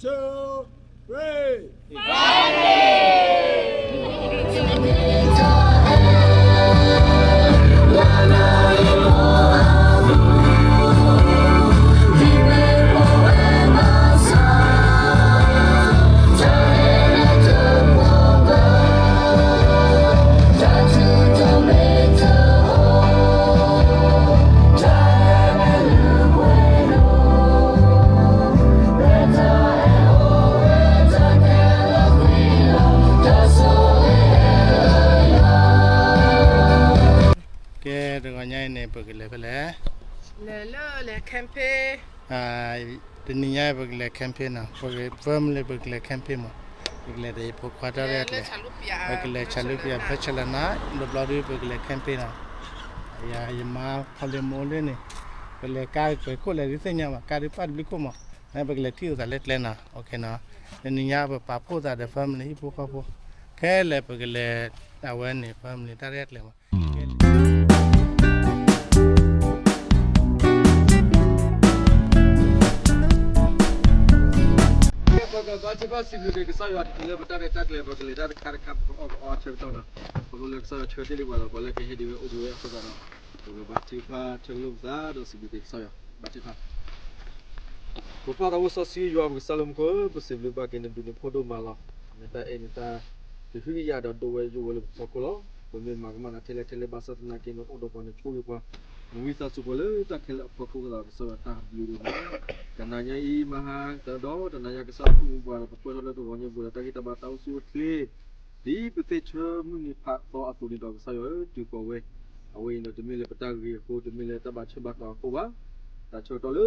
two, three. ကဲ တဂီၤညါအံၤန့ၣ် ပကလဲၤဖဲလဲၣ်, လဲၤလၢလဲၤ camping, တနံၤညါပကလဲၤ camping နီၤ, ပက family ပကလဲၤ camping မး, ပကလဲၤဒီးယဖိခွါတၢ်ရဲၣ်ကျဲၤ, ပကလဲၤဆးလူပျးဖဲဆလနါ, တဘျီဒုးပကလဲၤ camping နီၤ, ယမါဖီလ့ၤမိၢ်လၢန့ၣ်, ပလဲၤကါကွဲးခိၣ်လဲၤဒုးသ့ၣ်ညါဘၣ်, ကါဒုးပာ်တဘျုးခိၣ်မး, ပကလဲၤထံၣ်အသးလၢကျဲနီၤ, တနံၤညါပပာ်ဖှိၣ်သးဒီး family ဟံၣ်ဖိဃီဖိ, ခဲလၢာ်ပကလဲၤ အဝဲန့ၣ် family တၢ်ရဲၣ်ကျဲၤမး ပကဘါထုကဖၣ်စံးဘျုးက့ၤကစၢ်ယွၤ တချုးလၢပတၢ်ရဲၣ်တၢ်ကျဲၤ ပကလဲၤတၢ်တခါတခါပကအီၣ်ကအီဆၢကတီၢ်ဒီး ခီဖျိလၢကစၢ်ယွၤဆှၢတ့ၢ်လံပှၤဒီး ပှၤလၢကဟဲဒံးဝဲအိၣ်ဘှံးဝဲအဃိသတးဒီး ပကဘါထုကဖၣ်ထၢကလိာ်ပသးဒီးစံးဘျုးက့ၤကစၢ်ယွၤ ဘါထုကဖၣ် ပပၢ်သးအိၣ်စီဆှံယွၤ ပကစၢ်လၢမူခိၣ်ဧၢ, ပစံးဘျုးဘၣ်က့ၤနဒုးနဖှိၣ်ဒိၣ်မးလီၤ. နတၢ်အဲၣ်နတၢ်တဟုကယာ်ဒီးဒိၣ်ဝဲယိာ်ဝဲလၢပဖီခိၣ်လီၤ. ပမ့ၢ်မၤကမၣ်နၤထဲလဲၣ်ထဲလဲၣ်ဘၣ်ဆၣ်သနာ်က့ နအိၣ်ဒီးပှၤနဆိၣ်ဂ့ၤပှၤ, နဝံသးစူၤပှၤလၢတၢ်ခဲလၢာ်အဖီခိၣ်အဃိသတး ကစၢ်ယွၤတၢ်ဘျုးဒိၣ်မး. တနၤညါအံၤ မဟါဒီးတနၤညါကစၢ်ယွၤအိၣ်မူပှၤဒီး ပကွၢ်ထီၣ်လၢတဂီၤညါပူၤဒီး တၢ်ဂံၢ်တၢ်ဘါတၢ်အိၣ်ဆူၣ်အိၣ်ချ့ ဒ်ပသ့ၣ်ဆၢမုၢ်နံၤဖးသီအသိးန့ၣ်ဒီး ကစၢ်ယွၤဧၢ တုၤဃီၤဝဲ, အဝဲအံၤဒီးတမ့ၢ်လၢပတၢ်ဂ့ၤအဃိ တမ့ၢ်လၢတၢ်ဘၣ်ဆၢဘၣ်ကီးအဃိဘၣ်. တၢ်ဆၢကတီၢ်လၢနဟ့ၣ်သါပှၤဒီးမ့ၢ်တၢ်ဆၢ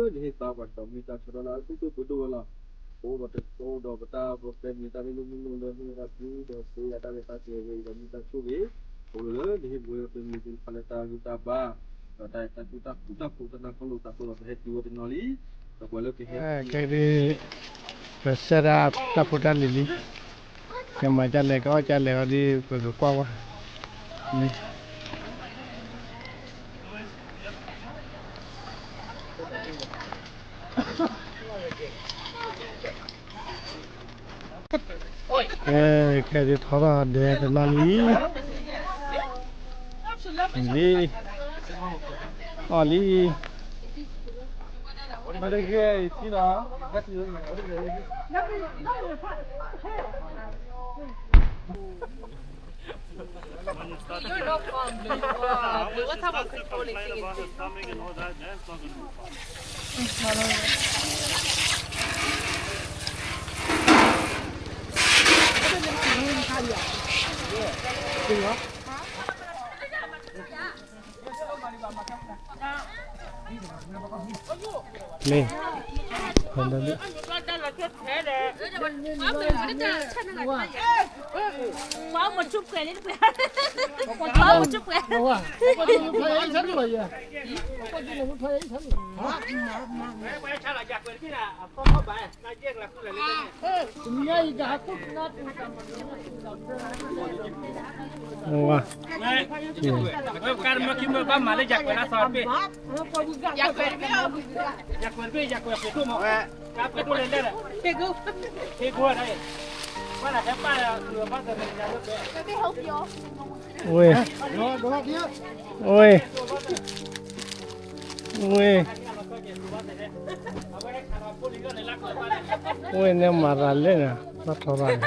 ကတီၢ်လၢအဒိၣ်ဒိၣ်ပှ့ၤဒိၣ်ဝဲလီၤ. ပအိၣ်ဒီးတၢ်အိၣ်ဒီးပတၢ်ပီၣ်တဲမ့ၢ်တၢ်မ့ၢ်လိၣ်မုၢ်လိၣ်လၢမ့ၢ်ဝဲဒၣ်ပျုၤဒီးစ့ယၤတၢ်ရဲၣ်တၢ်ကျဲၤဝဲအံၤဒီးမ့ၢ်တၢ်ဆိၣ်ဂ့ၤ, ခီဖျိလၢနဟ့ၣ်ပဝဲပမ့ၢ်သ့ၣ်တဖၣ်လၢတၢ်ဂံၢ်တၢ်ဘါ ဒီးတၢ်အဲၣ်တၢ်ကွံတၢ်ဃူတၢ်ဖိးတၢ်နၢ်ပၢၢ်လိာ်သးအဃိဒီး ပဟဲတုၤဝဲတနီၤလံ, ဒီးပှၤလၢကဟဲ ကဲဒ် ပဆဲဒၣ်တၢ်ဖိတၢ်လံၤလံ, ကမၤဒ်လဲၣ်ကအီၣ်ဒ်လဲၣ်အီၤဒ် ပကကွၢ်ဝဲ ကဲ ကဲဒ်ထီထီၣ်ဒဲတနီၤလံ, လံ, အီၣ်လံ, မ့ၢ်တဂ့ၤအံၤထံနီၤ You're not calm, blue. You are, blue. What type of controlling thing is this? Mê. Hên đó đi. Wa. Kar mơ ki mơ ba ma le jak kwela sor pe. Jak kwela pe, jak kwela pe tu mo. Ka pe tu le le. Pe gu. Pe gu na. Wa na he pa ya, ba ta le ya pe. Ôi. Ôi. Ôi. Ôi, nê mă ră lĕ nè, nó thò ră nè.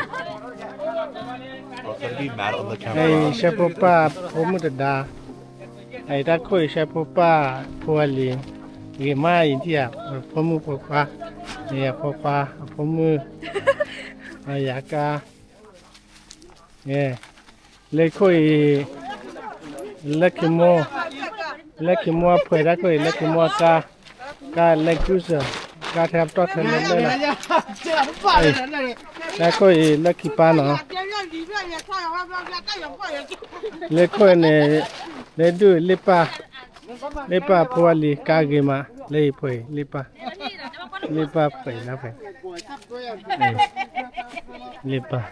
Ê, ရှဲဖိပၢ်ဖိမုၣ်တဒါ, အံၤတၢ်ခိၣ်အံၤ ရှဲဖိပၢ်ဖိဝဲလံၤ, ဂ့ၤမးအံၤဒံးဧါ, ဖိမုၣ်ဖိခွါ, အဖိခွါ, အဖိမုၣ်, အယၤကါ, လၢခိၣ်အံၤ, လၢခံမိၢ်, လၢခံမိၢ်အဖှဲးတၢ်ခိၣ်အံၤ လၢခံမိၢ်အကါ, ကါလၢ cruiser, ကါထဲပတီၢ်ထဲလၢလၢလီၤ, တၢ်ခိၣ်အံၤလၢခံပၢ်နီၤ, လၢခိၣ်န့ၣ်, လၢဒူၣ်လ့ၣ်ပၢ်, လ့ၣ်ပၢ်ဖိဝဲလံၤ ကါဂ့ၤမး, လၢအံၤဖှဲး, လ့ၣ်ပၢ်, လ့ၣ်ပၢ်ဖှဲးလၢဖှဲး, လ့ၣ်ပၢ်,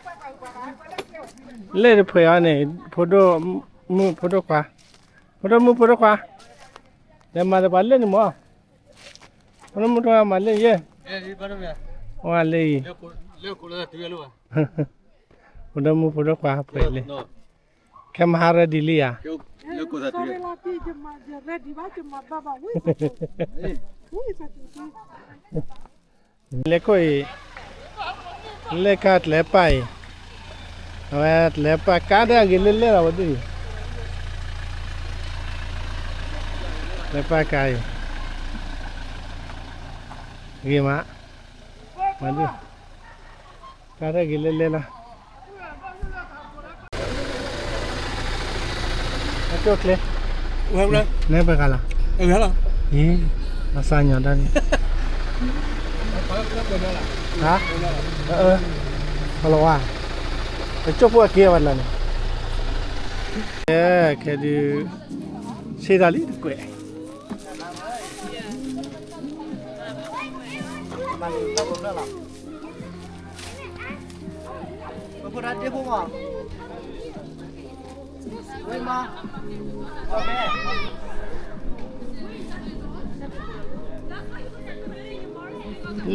လၢတဖှဲးအီၤန့ၣ်, ဖိဒိၣ်မုၣ်ဖိဒိၣ်ခွါ, ဖိဒိၣ်မုၣ်ဖိဒိၣ်ခွါ, လဲၤမၤသပှၢ်လၢန့ၣ်မး, ဖိဒိၣ်မုၣ်ဖိဒိၣ်ခွါမၤလၢယဲၢ် ဝဲလၢအံၤ, ဖိဒိၣ်မုၣ်ဖိဒိၣ်ခွါပှဲၤလံ, ခဲမဟါ ready လံဧါ, လဲၤခိၣ်အံၤ, လဲၤခါကျဲပၢ်အံၤ, အဝဲကျဲပၢ်ကါဒၣ်ဂ့ၤလဲၢ်လဲၢ်လီၤဝဲဒၣ်အံၤ, ကျဲပၢ်ကါအံၤ, ဂ့ၤမး, မၤဒုး, ကါဒၣ်ဂ့ၤလဲၢ်လဲၢ်လီၤ. အကျိၣ်ချ့, နဲပှဲၤဂၤလီၤ, အံၤ, အစၢ်ညီတၢ်န့ၣ်, ဟါ, အၢ, ပလီၤဝါ, ပကၠိၣ်ဖိအက့ၤဝဲဒၣ်န့ၣ်, ကဲ, ခဲဒုး, ဆ့တၢ်လံတကွဲး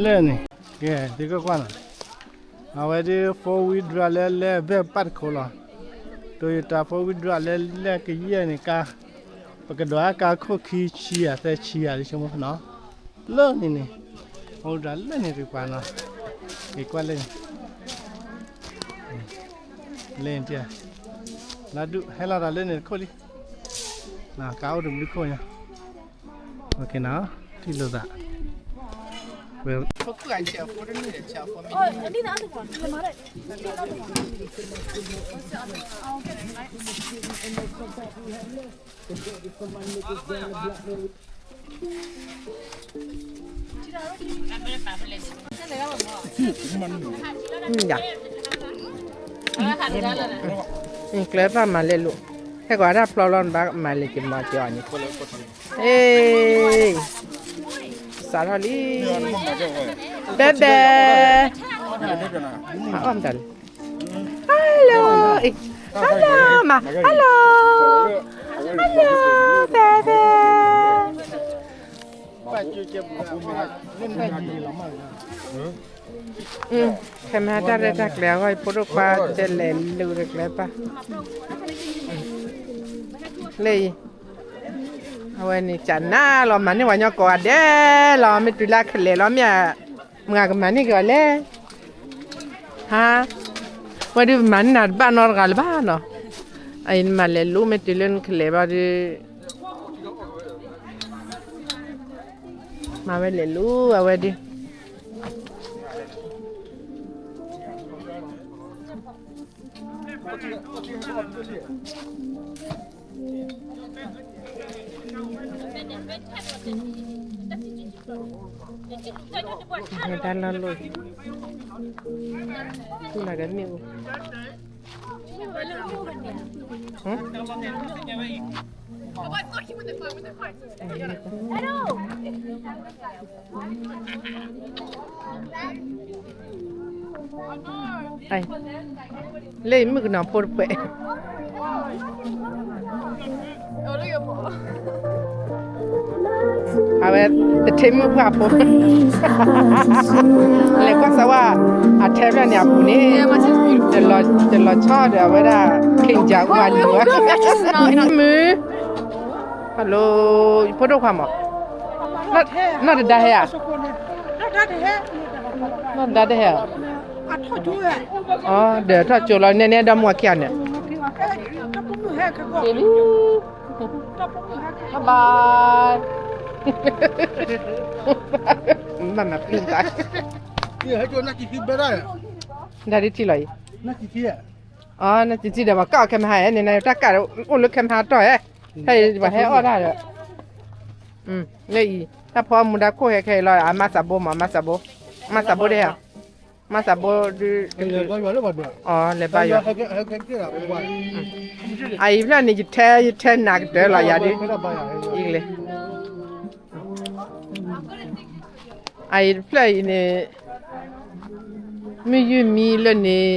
လၢန့ၣ်, ကဲ, သုကကွၢ်နီၤ, အဝဲဒၣ် four wheel drive လၢလဲၤဘဲၣ်ပၢ်တခိၣ်လီၤ, Toyota four wheel drive လၢလဲၤကယဲၢ်န့ၣ်ကါ, ပကဒိးအကါခိၣ်ခံဆံယၤသၢဆံယၤလၢဆိကမိၣ်နီၤ, လၢန့ၣ်န့ၣ်, အိၣ်ဒၣ်လၢန့ၣ်တပၤနီၤ, က့ၤကွၢ်လၢန့ၣ်, လၢန့ၣ်တ, လၢဒုးဟဲလီၤတၢ်လၢန့ၣ်တခိၣ်လံ, ကါအိၣ်တဘျုးခိၣ်ညါ, ထံၣ်လိာ်သး, ကျဲပၢ်မၤလဲၤလိာ်, ဟဲကွၢ်တၢ်ဖျီလီၤ နဘၣ်မၤလဲၤက့ၤမၤက့ၤအီၤန့ၣ်, အ့, စးထီၣ်လံ, ဘဲဘဲ, အီၣ်မတၤလံ Hello, hello, မၤ, hello, hello, baby. ခဲမဟါတၢ်ရဲၣ်တၢ်ကျဲၤအဂီၢ် ဖိဒိၣ်ခွါတဲလဲၤလူၤတကျဲပၢ်, လၢအံၤ, အဝဲန့ၣ်ကနၣ်လီၤ မၤန့ၢ်ဝဲညီကိးဂၤဒဲးလီၤ မ့ၢ်တုၤလၢခဲလၢာ်လီၤ မ့ၢ်မၤကမၤန့ၢ်က့ၤအီၤလဲၣ် ဟါ, ဝဲဒုးမၤန့ၢ်နၤတဘၣ်နီတဂၤလၢၤဘၣ်နီၤ, အအံၤနမၤလဲၤလူၤ မ့ၢ်တုၤလၢနကလဲၤဘၣ်ဒီး, မၤဝဲလဲၤလူၤ အဝဲဒုး တၢ်လီၢ်လီၢ်, သူၣ်လၢကမ့ၣ်အူ, လၢမုၣ်ကနီၤဖိတဖှဲး အဝဲတထံမုၣ်ပှၢ်ဖိ, လဲၤကွၢ်စးဝါ, အထဲဖျၢၣ်န့ၣ်အပူၤန့ၣ်, တလီၤဆီဒီးအဝဲဒၣ် ခ့ၣ်ကၠၢ်ဝါလံဝဲ, မုၢ်, hello, ယဖိဒိၣ်ခွါမး, နီၢ်တဒါဟဲဧါ, နီၢ်တဒါတဟဲဧါ, ဒီးထီၣ်ကၠိလီၤ နဲန့ၣ်ဒီမါဝၤခံဂၤန့ၣ်, လံ bye bye, မၤမၤပျုၢ်သး, ဒါဒ်ထံလီၤအံၤ, နကံထံဧါ, နကံထံဒီးပှၤကၢ်အီၤခဲမဟါဧါ, န့ၣ်နတၢ်ကၢ်အိၣ်လၢခဲမဟါတီၢ်ဧါ, ဟဲအံၤပှၤဟဲအီၣ်တၢ်ဒီး, လၢအံၤ တၢ်ဖီမုၢ်ဒါခိၣ်ဟဲခဲအံၤလီၤ အမါသးဘိမး အမါသးဘိ, မါသးဘိတဟဲဧါ, မါသးဘိဒုး, လဲၤဘါယွၤ, အအံၤဖျၢၣ်န့ၣ် ယထဲ ယထဲနၤကတၢၢ်လီၤယၤဒုး, အံၤလဲၣ်, အအံၤတဖျၢၣ်အံၤန့ၣ်, မုၢ်ယုၢ်မံလၢန့ၣ်,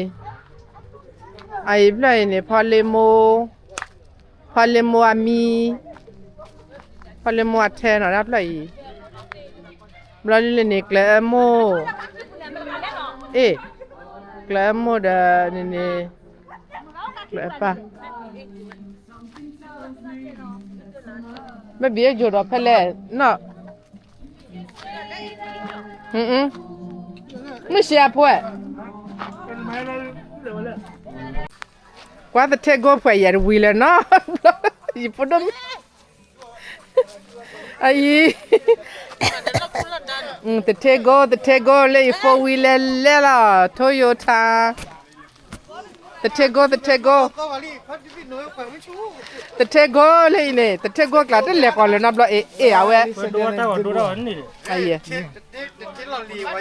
အအံၤဖျၢၣ်အံၤန့ၣ် ဖီလ့မိၢ်, ဖီလ့မိၢ်အမံ, ဖီလ့မိၢ်အထဲနီၤ တၢ်ဖျၢၣ်အံၤ, ဘျီလၢန့ၣ် ကျဲအမိၢ်, အ့ၣ်, ကျဲမိၢ်ဒီးန့ၣ်န့ၣ်, ကျဲပၢ်, မ့ၢ်ဘံယိၤဒီးဖဲလဲၣ်နီၤ, မုၢ်ဆ့အဖိ, ကွၢ်သထ့ကိၢ်ဖှဲးယဲတဝံၤလၢၤနီၤ, ယဖိဒိၣ်မုၣ် အံၤ, သထ့ကိၢ် သထ့ကိၢ် လၢယ four wheel လဲၤလဲၣ်လီၤ, Toyota, သထ့ကိၢ် သထ့ကိၢ်, သထ့ကိၢ်လၢအံၤန့ၣ် သထ့ကိၢ်ကျါတလဲၤကီးလၢၤနီတဘျီ အ့ၣ် အ့ၣ် အဝဲ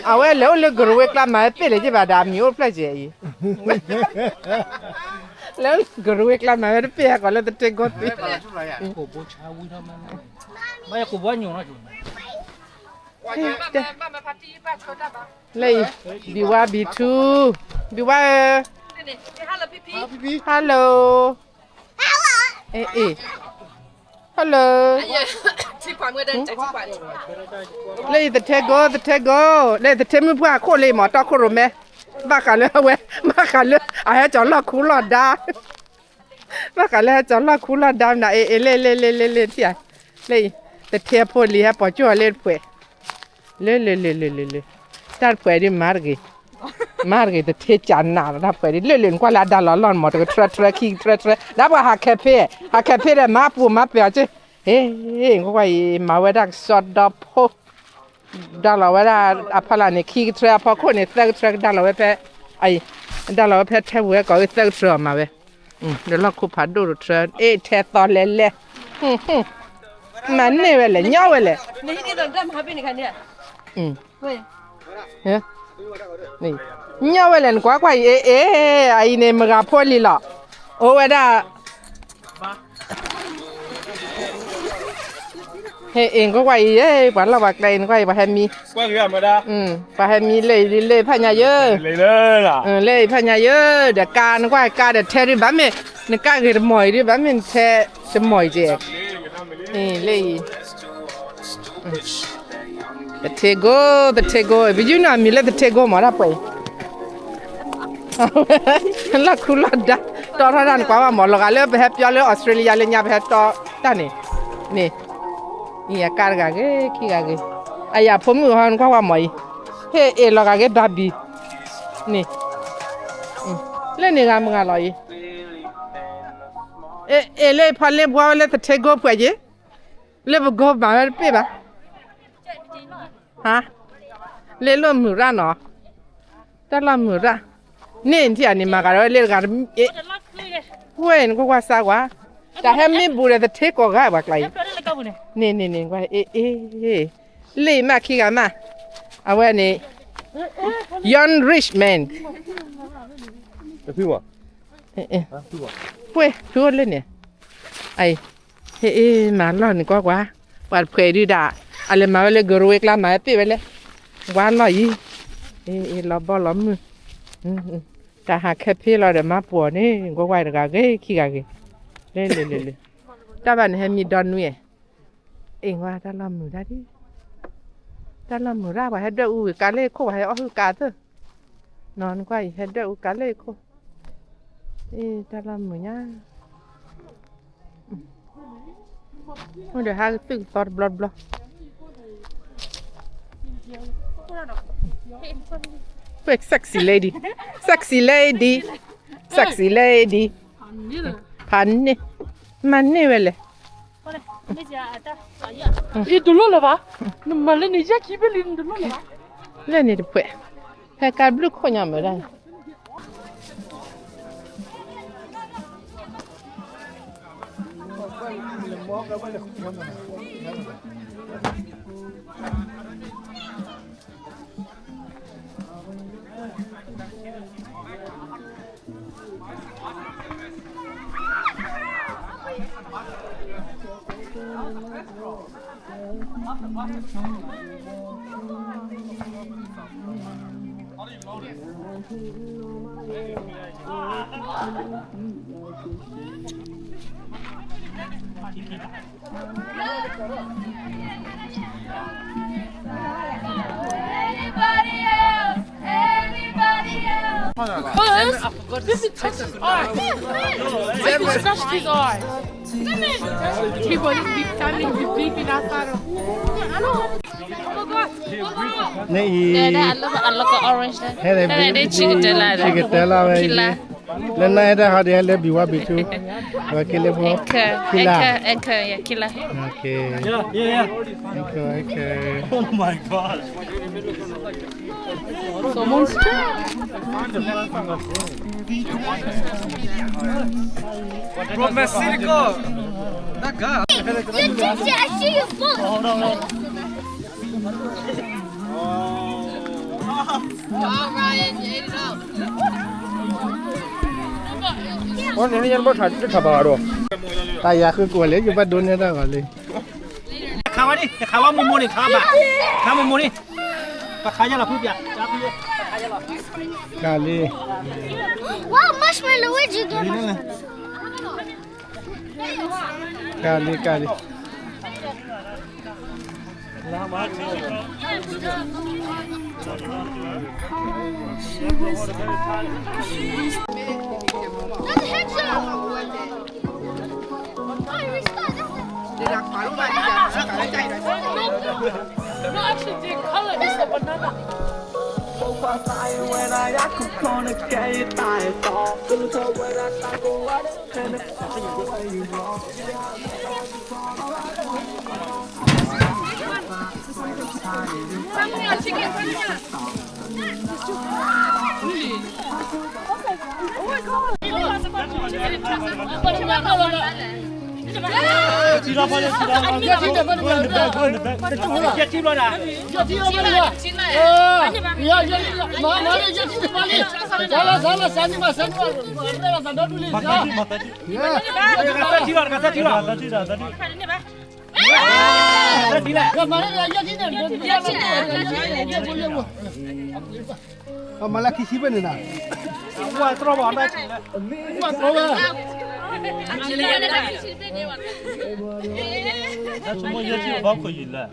အဝဲလဲၤအိၣ်လၢကရူဝ့ကျါမၤဝဲပ့ၣ်လၢၤက့ဘၣ်ဒီး အမံၤအိၣ်ဖျၢၣ်ကဲအံၤ, လဲၤအိၣ်လၢကရူဝ့ကျါမၤဝဲတပ့ၣ်ဟဲကီးလၢသထ့ကိၢ်သ့ လၢအံၤ, ဘံဝါဘံထူ, ဘံဝါဧၢ, hello, အ့ၣ်, hello, လၢအံၤသထ့ကိၢ် သထ့ကိၢ် လၢသထ့မုၣ်ပှၢ်ခိၣ်လံမး တီခိၣ်ရိၣ်မဲ, ဘၣ်ဃးလၢအဝဲ, ဘၣ်ဃးလၢအဟဲကၠီၤလီၢ်ခူလီၢ်ဒါ ဘၣ်ဃးလၢဟဲကၠီၤလီၢ်ခူလီၢ်ဒါမနုၤ အ့ၣ် အ့ၣ် လ့ၣ် လ့ၣ် လ့ၣ် လ့ၣ် လ့ၣ် ထံၣ်ဧါ, လၢအံၤ, သထ့ဖိလံၤဟဲပိာ်ကၠိၣ်အီၤလၢတဖှဲး, လၢ လၢ လၢ လၢ လၢ လၢ, တၢ်တဖှဲးဒ်မၤတဂ့ၤ, မၤတဂ့ၤ သထ့ကၢ်နးလီၤ တၢ်တဖှဲးဒ် လၢ လၢ နကွၢ်လၢအဒါလီၤလီၢ်မး တကထြၢထြၢ ခံကထြၢထြၢ ဒ်ပှၤဟးခဲဖ့, ဟးခဲဖ့ဒီး မၤပူၤမၤပဲာ်အီၤက့, ဟ့ၣ်, နကွၢ်အံၤ မၤဝဲဒၣ်ကစီဒီဖိ ဒါလီၤဝဲဒၣ်အဖီလာ်န့ၣ် ခံကထြၢ အဖီခိၣ်န့ၣ် သၢကထြၢ ကဒါလီၤဝဲဖဲ, အံၤ, ဒါလီၤဝဲဖဲထဲပူၤဝဲကိးဂ့ၤ သၢကထြၢအီၤမၤဝဲ, ဒီးလီၢ်ခိၣ်ဖးဒိၣ်တထြၢ အ့ၣ် ထဲသီလဲၤလဲၤ, မၤန့ၢ်ဝဲလဲၣ် ညီဝဲလဲၣ်, ညီဝဲလဲၣ် နကွၢ်ကွၢ်အံၤ အ့ၣ် အံၤန့ၣ် မုၢ်ဂၤဖိလံၤလီၤ, အိၣ်ဝဲဒၣ် ဟဲအ့ၣ် နကွၢ်ကွၢ်အံၤ ပှၤလီၢ်ပှၤကျဲအံၤ နကွၢ်အံၤ ပှၤဟဲမံ, ပှၤဟဲမံလၢအံၤ လၢဖးညါယၢ, လၢဖးညါယၢ, ဒီးကါ နကွၢ်ကါဒီးထဲဒ်ဘၣ်မ့ၢ်, နကါဂ့ၤတမီၢ်အံၤဒ်ဘၣ်မ့ၢ် နထဲတမီၢ်အံၤကဲ, လၢအံၤ သထ့ကိၢ် သထ့ကိၢ် ပယူၢ်နီၢ်မံၤလၢသထ့ကိၢ်မး တၢ်ပှဲၤအံၤ လီၢ်ခူလီၢ်ဒါ, တီထီၣ်တၢ်န့ၣ် ကွၢ်ဘၣ်မး လီၤဂာ်လၢပဟဲပၠီလၢ Australia လၢညါ ပဟဲတီတၢ်န့ၣ်, န့ၣ်, အံၤအကါတဂၤဂ့ၤ ခံဂၤဂ့ၤ, အယၤဖိမုၣ်ဟီ နကွၢ်ကွၢ်မးအံၤ, ဟဲအ့ၣ်လီၤဂာ်ဂ့ၤ Barbie, န့ၣ်, လၢန့ၣ်ဂၤမုၢ်ဂၤလီၤအံၤ, အ့ၣ် လၢဖီလ့ဘှီဝဲလၢသထ့ကိၢ်ပှဲၤယ့ၢ်, လၢပကိမၤဝဲတပ့ၢ်ဘၣ် ဟါ, လၢလိၣ်မုၢ်ရၣ်နီၤ, တၢ်လီၢ်မုၢ်ရၣ်, န့ၣ်ထံၣ်အန့ၣ်မၤဂၤဒီးဝဲလၢတဂၤ, ဝဲနကွၢ်ကွၢ်စၢ်ကွၢ်, တၢ်ဟဲမ့ၢ်ဘူးဒီးသထ့ကိးဂၤပှၤကျါအံၤ, န့ၣ်န့ၣ်န့ၣ်, လၢအံၤမးခံဂၤမး, အဝဲန့ၣ်, young rich man, ဖုဝဲ, ဖုအိၣ်လၢန့ၣ် အံၤ, ဟ့ၣ်အ့ၣ်မၤလီၢ်န့ၣ်ကွၢ်ကွၢ်, ပှၤတဖှဲးဒုးဒၣ်, အလဲၤမၤဝဲလၢကရူဝ့ကျါမၤဝဲပ့ၢ်ဝဲလဲၣ်, ဝါလီၢ်အံၤ, အ့ၣ်လီၤဘီလီၤမုၢ်, တၢ်ဟးခဲဖ့လီၤဒီးမၤပှီၤန့ၣ် ကွၢ်ကွၢ်တဂၤဂ့ၤခံဂၤဂ့ၤ, လၢလၢလၢလၢ, တၢ်ဘၣ်န့ၣ်ဟဲမံဒီနွံ, အ့ၣ်ကွၢ်တၢ်လီၢ်မုၢ်ဒၣ်ဒ်, တၢ်လီၢ်မုၢ်ဒၣ်ပှၤဟဲဒွဲၣ်အူဝံၤကါလၢခိၣ် ပှၤဟဲအီၣ်ဟုၣ်ကါသၢ နီၤ နကွၢ်အံၤ ဟဲဒွဲၣ်အူကါလၢခိၣ်, အ့ၣ် တၢ်လီၢ်မုာ်ညါ, အိၣ်ဒီးဟးကသုၣ်ကသီတဘျီတဘျီ, ဝဲ sexy lady, sexy lady, sexy lady, ဖးန့ၢ်, မၤန့ၢ်ဝဲလဲၣ် အံၤတလိၣ်လၢၤဘၣ်, နမၤလၢန့ၣ်ယဲၢ်ခံဘ့ၣ်လံ နတလိၣ်လၢၤဘၣ်, လၢန့ၣ်တဖှဲး, ဖဲကါဘျုးခိၣ်ညါမ့ၢ်ဒၣ် Because this is touching his eye. This is touched his eye. People need to be standing with big enough. I don't. Oh my God. န့ၣ်အံၤ အလီၢ်က orange န့ၣ် ဟဲန့ၣ် ဆံကတၢၢ်လၢ် ဆံကတၢၢ်လၢ်ဝဲ ခံလါ လၢနအဲၣ်ဒၣ်ဟီဒ်ဟဲလၢဘံၣ်ဝါဘံၣ်ထူ ဝဲက့ၤလၢဖိ Anchor, ခံလါ anchor, anchor, yeah, ခံလါ Okay. Yeah, yeah, yeah. Anchor, anchor. Oh my God. Someone's Bro, Mexico. That guy. You teacher, I see your foot. All right, you ate it up. အီန့ၣ် ယဘၣ်ထး တထးဘၣ်ဒီး တၢ်ယၤဃုကွၢ်လၢ ယဘၣ်ဒိးန့ၢ်တၢ်ဂီၤလံ ခါဝဲန့ၣ် ခါဝဲမိၢ်မိၢ်န့ၣ် ခါဘၣ် ခါမိၢ်မိၢ်န့ၣ် ပခါယလီၤဖုပျၢ် ကလံ What marshmallow would you get? ကလံ ကလံ That's a headshot. No, actually, the color is the banana. Mala kisi bene na. Wa tro ba na. Wa tro ba. That's mo yeti ba ko yila.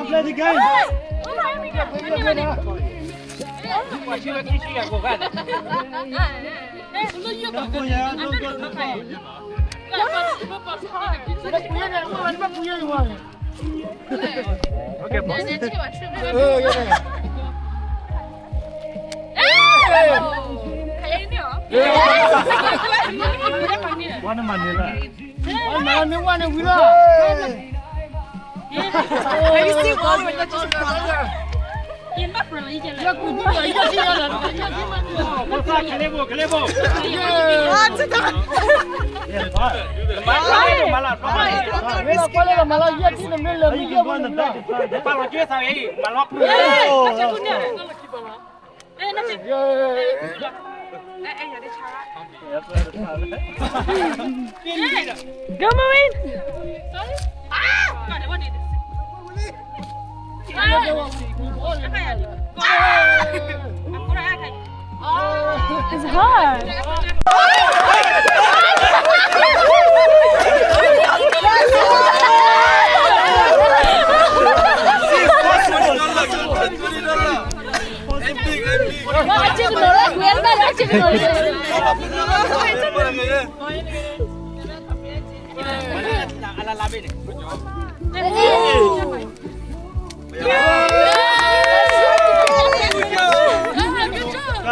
Play the game. Okay, boss. Wane manila. Wane, wane, wila. Are you still going with the just brother? Go, Marine! It's hard.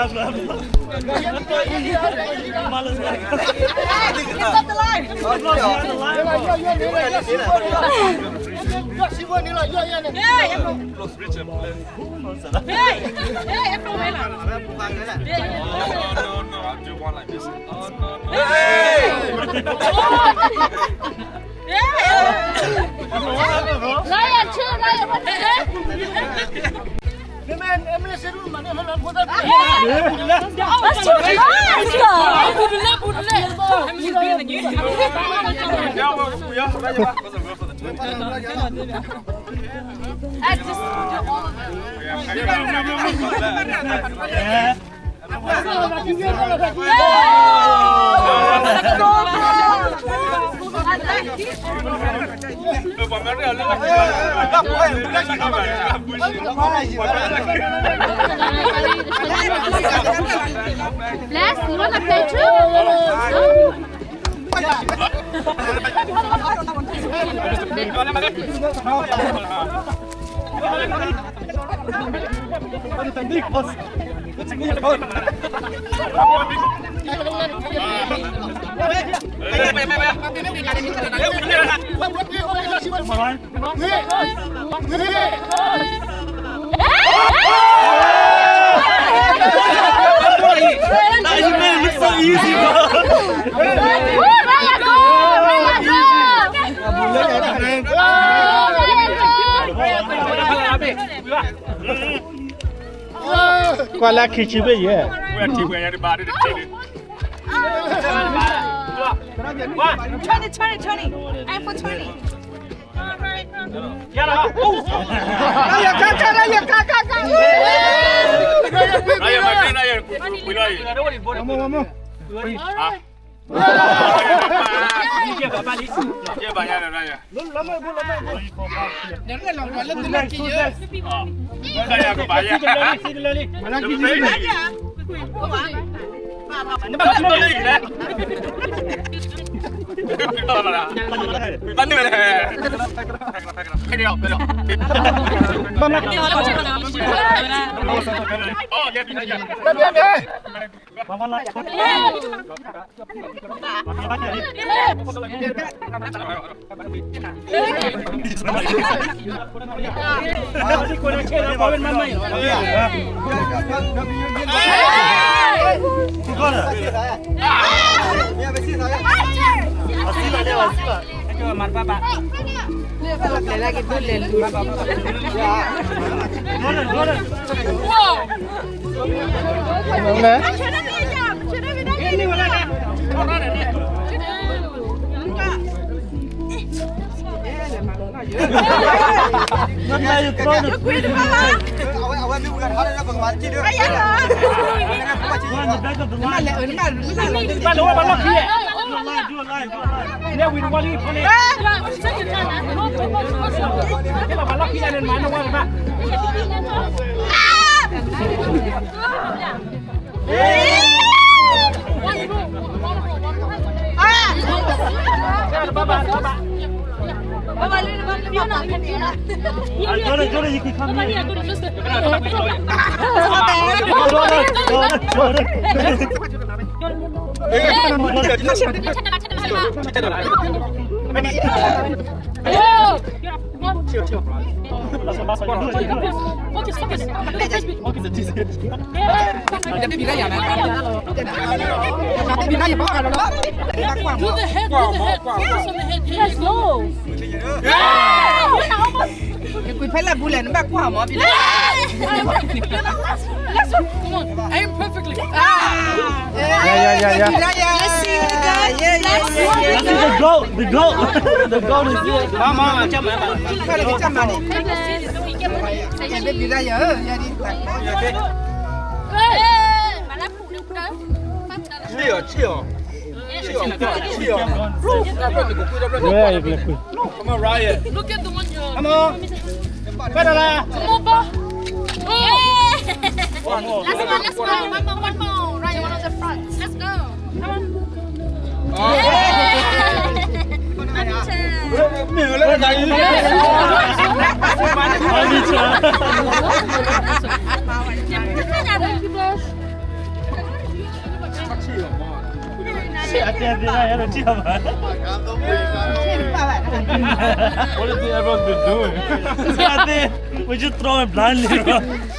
Hey! Hey! Hey! Hey! Hey! No, no, no, I do one like this. Oh, no, no. Hey! Hey! Ryan, chill, Ryan, what the heck? That's too fast! Bless, you wanna play too? Qual é a key, baby? Yeah. Twenty, twenty, twenty. I'm for twenty. Vamos, vamos. Do the head, do the head. Focus on the head. Yes, go. Let's go. Come on. Aim perfectly. Ah. Yeah, yeah, yeah, yeah. Let's see the girl. Let's see the girl. The goat, the goat. The goat is here. Come on, come on. Chill, chill. Chill, chill. Come on, Ryan. Look at the one you. Come on. Come on, Ryan. Let's go, let's go. One more, one more. Ryan, one of the front. Let's go. Come on. Thank you, boss. အတဲသ့ၣ်ညါ ယဲဒၣ်ထံၣ်အီၤဘၣ်. What do you think everyone's been doing? I think we just throwing blindly, bro.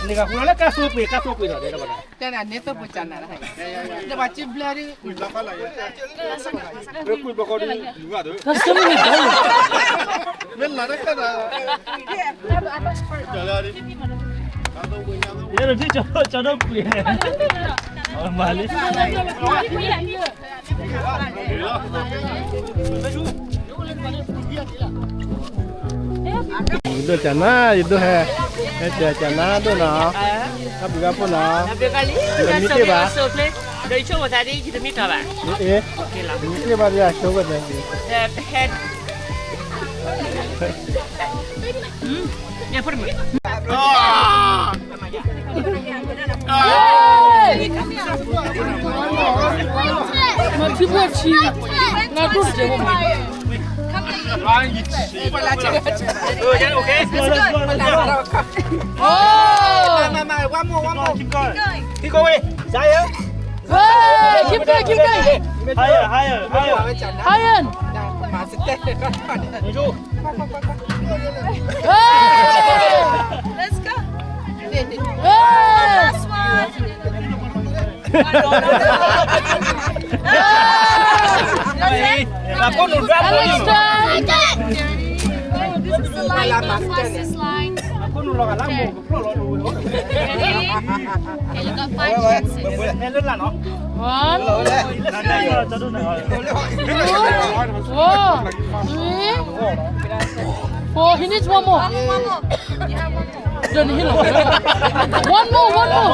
နကဃုလီၤလၢကါသိပှ့ၤ ကါသိပှ့ၤဒီး တဲဒၣ်န့ၣ် သိပှ့ၤကနၤလၢ ဒီးပှၤကဘျၢဒ် That's so many dollars. မ့ၢ်လၢတၢ်ကနၤ ယဲဒၣ်ထံၣ်ကၠီဒိၣ်ကွံာ်န့ၣ် အမၤလံ ယဒိၣ်ကနၤ ယဒိၣ်ဟဲ ဟဲကနၤဒိၣ်နီၤ အပူၤကဖိနီၤ မ့ၢ်တ့ၢ်ဘၣ် ဒီးယဆိကမိၣ်သးဒ်ယတမ့ၢ်ထီၣ်ဘၣ် မ့ၢ်တ့ၢ်ဘၣ်ဒီးဆိကမိၣ်သး မၤထံဖိဆံး နၤဒိၣ်တကဲးဖိမး Keep going. Higher, higher, higher. Higher. Let's go. Last one. This is the line, the fastest line. Ready? Okay, you got five chances. One, two, four, three, four. He needs one more. One more, one more. You have one more. One more, one more.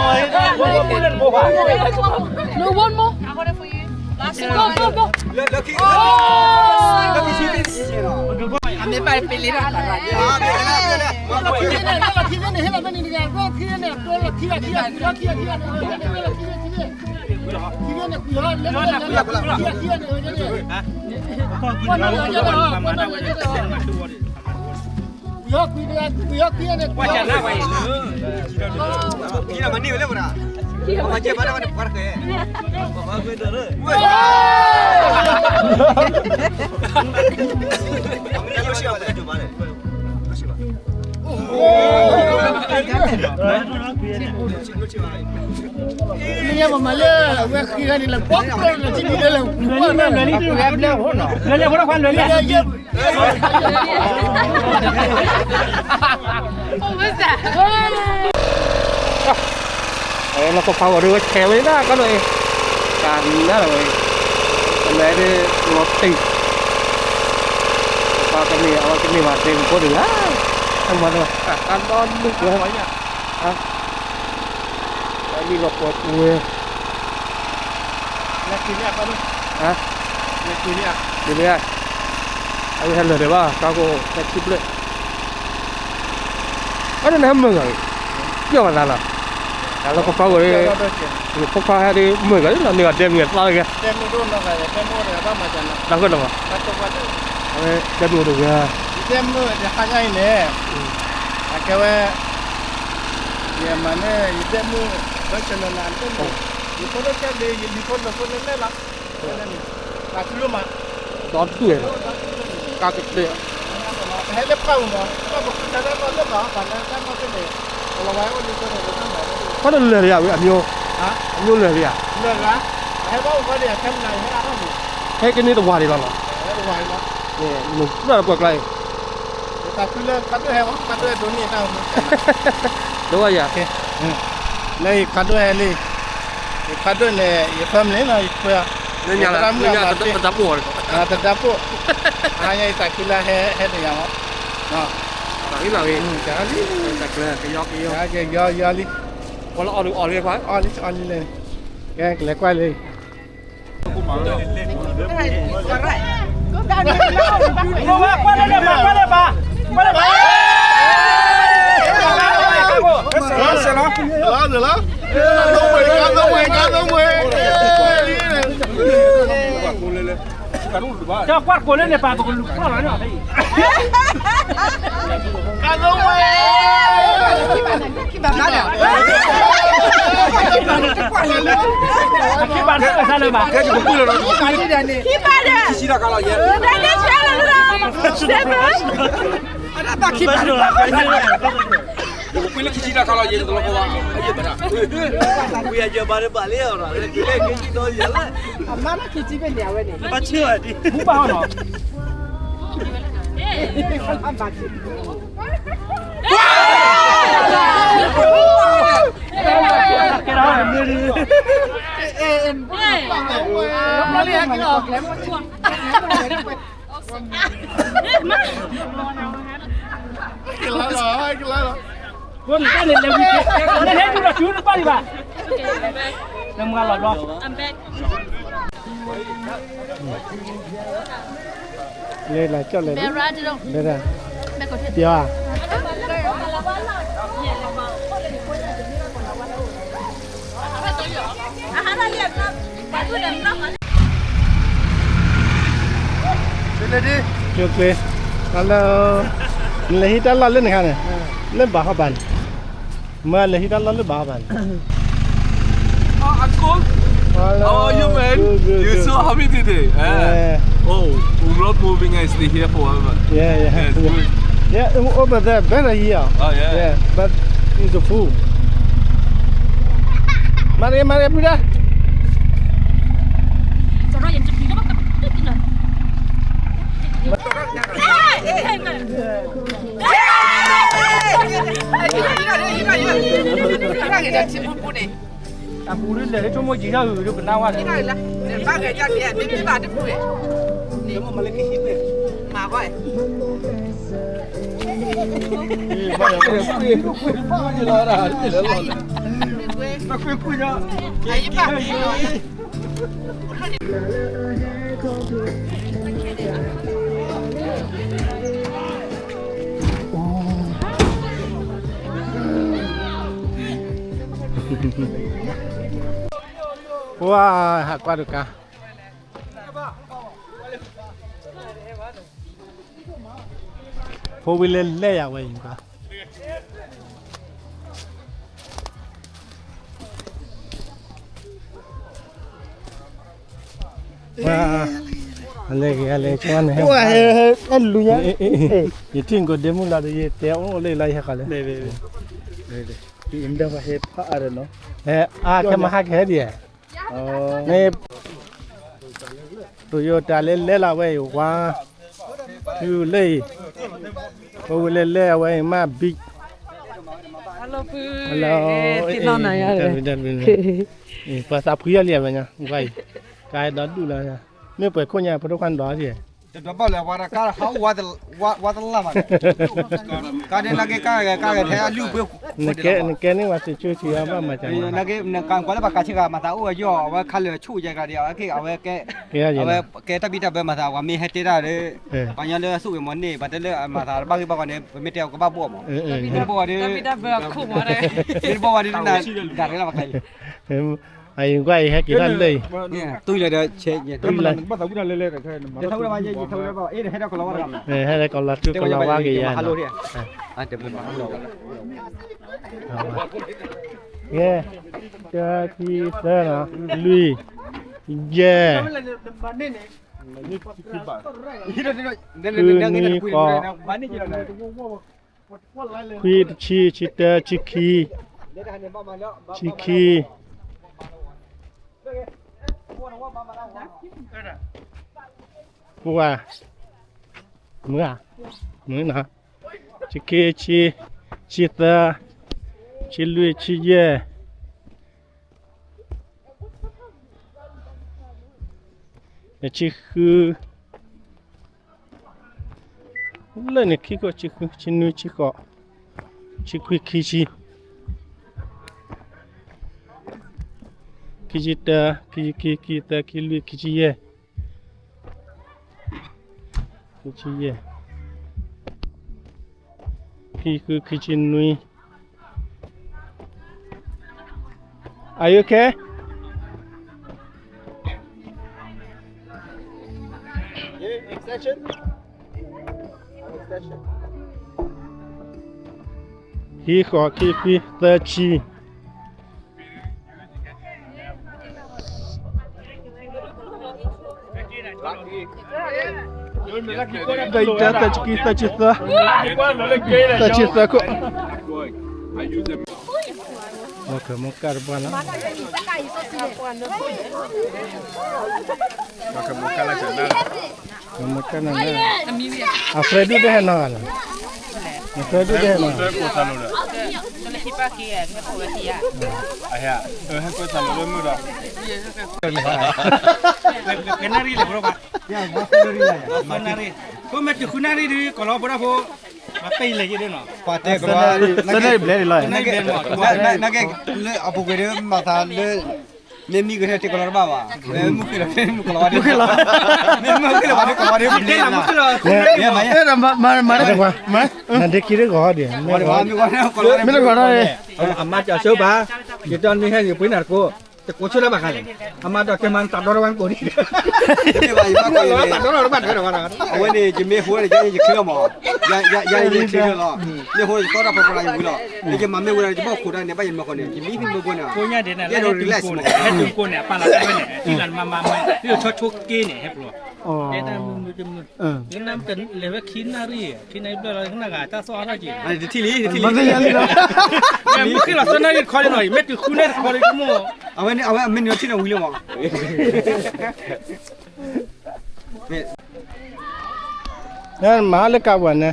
No, one more. I got it for you. Last one. Go, go, go. Oh. မ့ၢ်မၤလၢအဝဲဃံဂၤန့ၣ်လၢပှၤကျိလၢထံဒ်လဲၣ်လၢ လွဲၢ်လံ လွဲၢ်လံ လွဲၢ်လံ လွဲၢ်လံ ဖိခွါ လွဲၢ်လံ What was that? လီၢ်ကီၢ်ဖးဂီၤဒ်ဝဲဆဲးဝဲဒၣ်ကီးဒိၣ်အံၤ တၢ်နါလီၤဝဲ ကလဲၤဒ်လီၤတံၢ် ပှၤကန့ၢ်အဝဲကန့ၢ်ဘၣ်သ့ၣ်ဖိတဂၤ အမၤတၢ် တၢ်ဒီဒူၣ်ဝဲ အမံၤလီၤပှီၤပူၤဝဲ ဟါ က့ၤလၢ အဝဲဟဲလၢာ်ဒံးဘၣ် ကါကိးတၢ်ထံၣ်ဘျဲၣ် အဒိနဟဲမုာ်ဂၤအံၤ ပျီၢ်ဘၣ်သးလီၤ တၢ်လီၢ်ကီၢ်ဖးဂီၤဒ် ဖိခွါဟဲဒ်မုာ်ဂၤလီၤ န့ၢ်ဂၤဒဲမုာ်သးတဂၤ တၢ်ဃိၣ်နီၤ အဝဲဒဲမုာ်တဂၤ အကဲဝဲ ယမၤန့ၣ် ယဒဲမုၣ် ဘၣ်ဆၣ်လီၤနၤ ယဒဲမုၣ် ယဖိဒိၣ်ကဲလံ ယလံၤဖိလၢဖိလဲၣ်လဲၣ်လီၤ တၢ်ထူလိမး ဒီတူၢ်ဝဲ ကါကတၢၢ် ပဟဲလၢပှၢ်ပူၤမး ပှၢ်ပူၤတၢ်တၢ်နီၢ်လၢဘၣ် ပှၤလၢတၢ်နီၢ်သ့ၣ်န့ၣ် ပလီၤဝဲအိၣ်လံဖိန့ၣ် လၢတၢ်မၤ ခီန့ၣ်လၢာ်လံဧါ ဝံၤအမျိုး အမျိုးလၢာ်လံဧါ လၢာ်ဂၤ ပဟဲဘၣ်အိၣ်ဃီဒံး အခဲမနၤ ယဟဲအါထီၣ်န့ၣ် ဟဲကန့ၢ်တဝၤဒံးလီၤနီၤ ဟဲတဝၤဒံးလီၤ နၢ်ပှၤကျါအံၤ တၢ်ခုလၢခါဒိၣ်ဟဲမး ခါဒိၣ်ဟဲဒိးန့ၢ်တၢ်မူ ဒိၣ်ဝဲယၤ လၢယခါဒိၣ်ဟဲလံ ယခါဒိၣ်န့ၣ် ယ family နီၤ ယခွဲး လၢညါလၢ လၢညါတဒၣ်ပိၢ် တဒၣ်ပိၢ် အါညါယသးခုလၢဟဲ ဟဲတယၤမး တၢ်ဂ့ၤလီၤဂ့ၤ တၢ်ဂ့ၤ တၢ်ကျၢၤ ကယီကယီ ကယီယီလံ ပှၤလၢအီၣ်ဒုးအီၣ်လံခွါ အီၣ်လံ အီၣ်လံလဲၣ် ကဲ ကလဲၤကွၢ်လံ ကွၢ်ကိးလၢန့ၣ် ပာ်ပကလူးဖျီၣ်လီၤန့ၣ် ကၢ်သိဝဲ ကၢ်သိဝဲ အခံဘၣ်တၢ်ကစၢ်လၢၤဘၣ်. ခံဘၣ်ဒီး ခံဘၣ်ဒီး ခံဘၣ်ဒီး အမါတၢ်ခံဆံဘ့ၣ်န့ၣ် အဝဲန့ၣ် ဘၣ်ဆၢဝဲဒံး မူဘၣ်ဟီၣ်နီၤ ကဲဒီး ကလါလီၤ ကလါလီၤ နဟဲတုၤဒီးတုၤတပၣ်ဒံးဘၣ် နမၤလီၤဘျီ လဲၤလီၤကၠီၣ်လဲၤလီၤ ပျီၤဧါ ကၠိကျ့ ဟဲလီၤ နလဲၤဟံးတၢ်လီၢ်လၢနခါန့ၣ် လၢဘၣ်ဟီဘၣ်န့ၣ် မ့ၢ်လဲၤဟံးတၢ်လီၢ်လၢဘၣ်ဟီဘၣ်န့ၣ် Uncle, how are you, man? Good, good, good. You so happy today, eh? Yeah. Oh, Umrah moving, I stay here forever. Yeah, yeah. Yes, good. Yeah, um, over there, better here. Oh, yeah. Yeah, but it's full. Mari, mari, pura. အပူၤဒ်လဲၣ် ဆိကမိၣ်ကံၤထီၣ်ဂုၤဒုကနၣ်ဝဲလဲၣ် ဘၣ်ဂဲၤကၢ်ဒဲး မ့ၢ်ဘၣ်တပူၤ မၤကွၢ် ပှၤဟးကွၢ်တကါ ဖိဝံၤလဲၤလဲၤယၤဝဲအံၤကွၢ် အလဲၤဂ့ၤ အလဲၤကၠီန့ၣ် ဟဲလူၤညါ ယထံၣ်ကိးဒ့မုၢ်လီၤဒီး ယတဲအိၣ်လၢလီၤ ယဟဲဃီၤလၢ ဟဲအါ ခဲမဟါကဟဲဒံးဧါ မ့ၢ် Toyota လၢလဲၤလီၤဝဲအံၤ ဝါ လၢအံၤ ပဝဲလဲၤလဲၤအဝဲအံၤမ့ၢ် big လၢ ပှၤသးဖှံအီၤလံအဝဲညါ ဝါအံၤ ကါဒီဒူၣ်လီၤ မ့ၢ်ပှဲၤခိၣ်ညါ ဖိဒိၣ်ခွါန့ၣ်ဒီး တဘၣ်လၢပှၤတၢ်ကါဟးအိၣ်ဝါတလၢ်မး ကါဒဲနာ်က့ ကါဂၤ ကါဂၤထဲအလုၢ်ပှ့ၤ နကဲန့ၢ်ဝဲ security အဘၣ်မၤစၢၤ နကကွၢ်လၢပှၤကါဆ့ကၤ မၤသးအိၣ်အယီၢ် အဝဲခါလၢာ်ဆူၣ်ယဲကဒီး အဝဲကဲ အဝဲကဲတၢ်ဘံၣ်တၢ်ဘၢမၤသး ပှၤမ့ၢ်ဟဲတဲတၢ်ဒီး ပှၤညီလၢအသူၣ်ဂ့ၤမီၤန့ၢ် ပှၤတဲလၢအမၤသးတဘၣ်ဂ့ၢ်ဘၣ်ဝီန့ၣ် ပမ့ၢ်တဲအီၤကဘၣ်ဘိၣ်မး မ့ၢ်တဘိၣ်ဝဲဒီး မ့ၢ်တဘိၣ်ဝဲဒီး ဒၣ်ရဲလီၤပှၤကါအံၤ အံၤကွၢ်အံၤဟဲက့ၤထီၣ်လၢအံၤ တူၢ်လီၤဒီးဆဲး ဘၣ်သးဝံၣ်တၢ်လဲၤလဲၤတခါ ဟဲဒီးကလီၤဝါက့ၤယၤ ယဲၢ် တၢ ခံ သၢ လွံၢ် ယဲၢ် ဃု နွံ ဃိး ခွံ တဆံ ဆံတၢ ဆံခံ ဆံခံ ပှၤ မုၢ်ဧါ မုၢ်နီၤ ဆံခံ ဆံ ဆံသၢ ဆံလွံၢ် ဆံယဲၢ် ဆံဃု လၢန့ၣ်ခံခိၣ် ဆံဃု ဆံနွံ ဆံဃိး ဆံခွံ ခံဆံ ခံဆံတၢ ခံဆံခံ ခံဆံသၢ ခံဆံလွံၢ် ခံဆံယဲၢ် ခံဆံယဲၢ် ခံဆံဃု ခံဆံနွံ Are you okay? Extension. ခံဃိး ခံခွံ သၢဆံ သၢဆံ တၢ်အံၤတၢ် သၢဆံခံ သၢဆံသၢ သၢဆံသၢခိၣ် မ့ၢ်ကဲမိၢ်ကၢ်တပှၢ်လီၤ မ့ၢ်ကဲနၤ အ friend ဒုးတဟဲနီၤဂၤလီၤ အ friend ဒုးတဟဲနီၤ နၣ်ရံၣ် ဃိမ့ၢ်တုၤဃုနၣ်ရံၣ်ဒုး ကီးလီၤဖိဒၣ်ဖိ မၤပဲၢ်ယလဲၤယ့ၣ်ဒ်နီၤ ပှၤတဲကဘၣ် သၢနၣ်ရံၣ်ဘျဲၣ်လီၤ သၢနၣ်ရံၣ်ဘျဲၣ်န့ၣ်လီၤ အပူၤကွံာ်ဒုးမၤသးလၢ မ့ၢ်မံဂ့ၤထဲတ့ကီးလီၤတဘၣ်ဘၣ် မ့ၢ်မုၢ်ဃ့လီၤ မုၢ်ကီးလီၤဝဲဒၣ် မ့ၢ်မုၢ်ဃ့လီၤ မၤတကွၢ် နဒ့ခံတဂီၤဒံး မ့ၢ်တဂီၤထီၣ်န့ၣ် အမါကၠီဆိဘၣ် ယတမ့ၢ်ဟဲယပှ့ၤနၤတကိး တကိးဆိလၢဘၣ်ဃးလဲၣ် အမါဒီးကဲမၤတၢ်ဒီတဝဲကိးဒံး တၢ်ဒီတဝဲတဝဲဒီး အဝဲန့ၣ် ယမ့ၢ်ဟိန့ၣ် ယချ့လီၤမး ယၤန့ၣ်ယချ့လီၤ မ့ၢ်ဟိန့ၣ် ယတီတၢ်ဖီဖီလၢယဝံၤလီၤ ယမၤမ့ၢ်ဝဲဒၣ် ယဘၣ်ခိးတၢ်န့ၣ် ဘၣ်ယမၤဃီန့ၣ် ယမံမ့ၢ်ဘိန့ၣ် ယအဲၣ်ဒိး relax မး ဟဲတုၤကိးန့ၣ် အပာ်လီၤဝဲန့ၣ် ထံၣ်လီၤမၤမၤမၤ ယဆိဆိက့န့ၣ် ဟဲပျီ တဲတၢ်မုၢ်မုၢ်တမုၢ် လၢဝဲခံနၣ်ရံၣ် ခံနၣ်ရံၣ်ဘျဲၣ်လီၤ နဂၤတၢ်သီၣ်အါထီၣ်က့ၤ တထံၣ်လံ တထံၣ်လံ မ့ၢ်ဃ့လီၤသၢနၣ်ရံၣ်တခီလံနီၤ မ့ၢ်တုၤဃုနၣ်ရံၣ်တခီလံ အဝဲန့ၣ် အဝဲအမ့ၢ်နုၤထံၣ်န့ၣ်ဝံၤလံမး မၤလၢကးပှၤန့ၣ်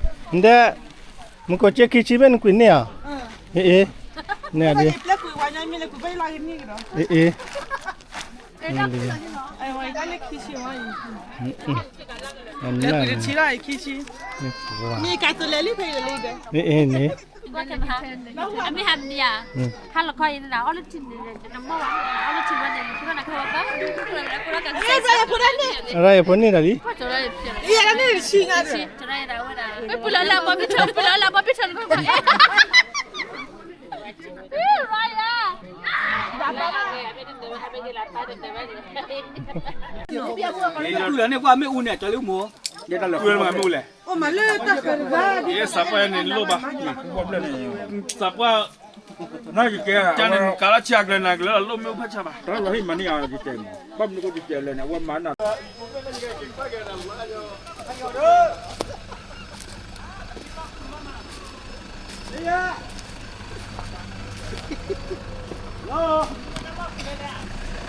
ဒဲ မ့ၢ်ကိးက့ခံဆံဘၣ်နကွံာ်န့ၢ်ဧါ အ့ အ့ န့ၣ်ဒ် အ့ အ့ န့ၣ် ရၤယဖိန့ၢ်တၢ်လံ တူၢ်လီၤန့ၣ် ကွၢ်မ့ၣ်အူန့ၣ် ကၠီလၢမိၢ် မ့ၣ်အူလဲၣ် စးပှၢ်န့ၣ်လိၣ်ဘၣ် စးပှၢ် နကဲ ကးလၢဆံအကျဲနၤကလဲၤလိၣ်မ့ၣ်အူဖးဆါဘၣ် တၢ်လီၤဟံၣ်မၤန့ၢ်အီၤယတဲမး ဘၣ်မနုၤကယတဲလဲၣ်န့ၣ် အဝဲမၤနၤ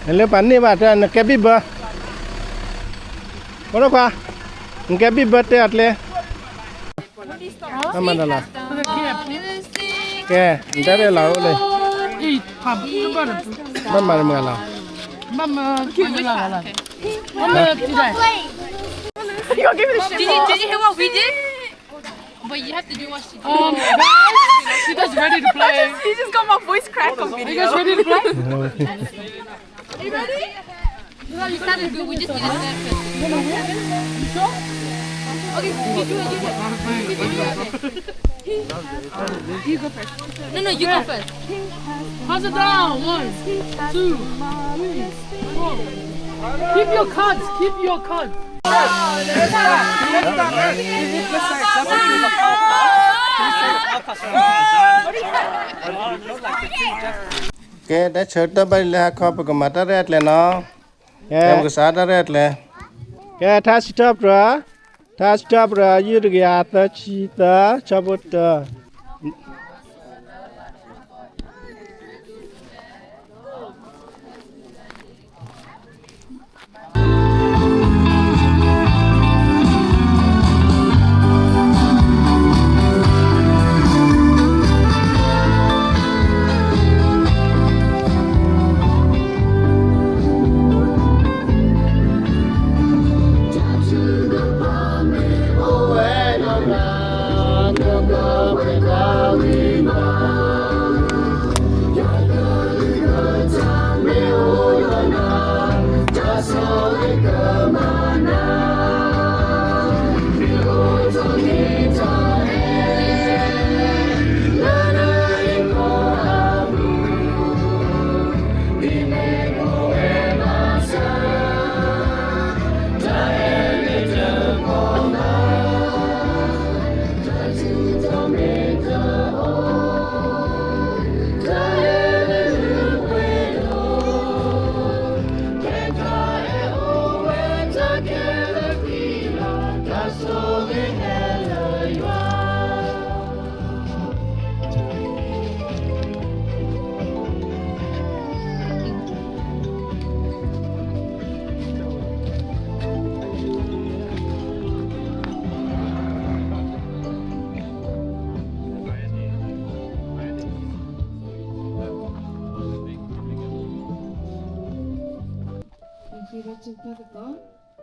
နလၢပှၤန့ၢ်ဘၣ်တၢ် နကဲဘံၣ်ဘၢ ဖိဒိၣ်ခွါ နကဲဘံၣ်ဘၢတဲအကျဲ ဘၣ်မၤတၢ်လီၤ ကဲ နတၢ်ရဲၣ်လီၤအိၣ်လၢ ဘၣ်မၤတမုာ်လီၤ Did you, did you hear what we did? But you have to do what she did. Um, guys, Sita's ready to play. He just got my voice crack on video. Are you guys ready to play? You ready? No, you sounded good. We just need a surface. You sure? Okay, you do it, you do it. You do it. You go first. No, no, you go first. Pass it down. One, two, three, four. Keep your cards. Keep your cards. ကဲ တၢ်ဆၢကတီၢ်ဘၣ်လံလၢဟါခီ ပကမၤတၢ်ရဲၣ်အကျဲနီၤ ကဲ ပကစးတၢ်ရဲၣ်အကျဲ ကဲ ထါစံးထီၣ်ပတြၢၤ ထါစံးထီၣ်ပတြၢၤ ယုၢ်တကယၤသၢဆံသၢ ဆၢဖိတၢ ဘၣ်ထုကဖၣ်သကိး,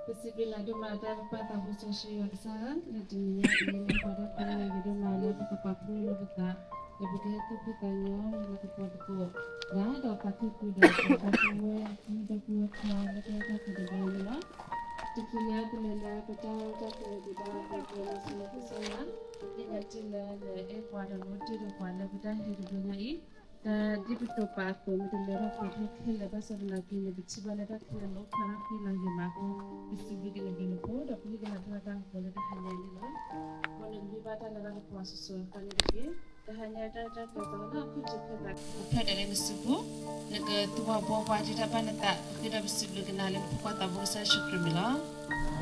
ပစံးဘျုးနၤဒိၣ်မး တၢ်အဲၣ်ပပၢ်သးဘိစီဆှံယွၤကစၢ်ဧၢ, လၢတနံၤညါအံၤ လၢပှၤတၢ်ဖံးန့ၢ်ဂ့ၤဒိၣ်မး လၢပကပာ်ဖှိၣ်လိာ်ပသး, လၢပကဟဲသူၣ်ဖှံသးညီ လၢနကပီၤသကိး, ဒီးသးခုဃုာ်ဒီး ပဒီပုၢ်ဝဲၢ် ဒီပုၢ်ဝဲၢ်ခွါ လၢတၢ်အဲၣ်တၢ်ကွံတဘျီန့ၣ်လီၤ. တချုးလၢပလဲၤလၢပတၢ်အိၣ်တၢ်ကဲၤ ဒီးပကစၢ်ယွၤ, သ့ၣ်ညါတ့ၢ်လၢနအဲၣ်ပှၤဒီးနအိၣ်တ့ၢ်ဒီးပှၤလၢပတၢ်ဟဲတဘျီညါအံၤ, တၢ်ဒ်ပတိာ်ပာ်အသိး မ့ၢ်တလၢထီၣ်ပှဲၤထီၣ်ခဲလၢာ် ဘၣ်ဆၣ်သနာ်က့န့ၣ် ပထံၣ်ဘၣ်လၢတၢ်ခဲလၢာ်န့ၣ်အိၣ်ဖျါထီၣ်ဃံလၤဂ့ၤမးအဃိ, ပစံးဘျုးက့ၤနဘျုးနဖှိၣ် ဒီးပဃ့ကညးတၢ်လၤတၢ်ကပီၤလၢတဟါညါအံၤန့ၣ်လီၤ. မ်နကဘၣ်ဘၣ်တၢ်လၤတၢ်ကပီၤအစိၤစိၤအဃၣ်န့ၣ်တက့ၢ်. တဟါညါတၢ်တၢ်ကဲၤသးလၢ အခိၣ်ထံးဖျဲးသး အိၣ်ဖျဲၣ်ဒၣ်လၢနစုပူၤ, နကသူၣ်ဝါဘှီဘှါဒ်တၢ်ဘၣ်နသး, ပဃ့ဒီးပစံးဘျုးက့ၤနၤလၢနဖိခွါသးဘိကစၢ်ယ့ၣ်ၡူးခရံာ်မံၤလီၤ.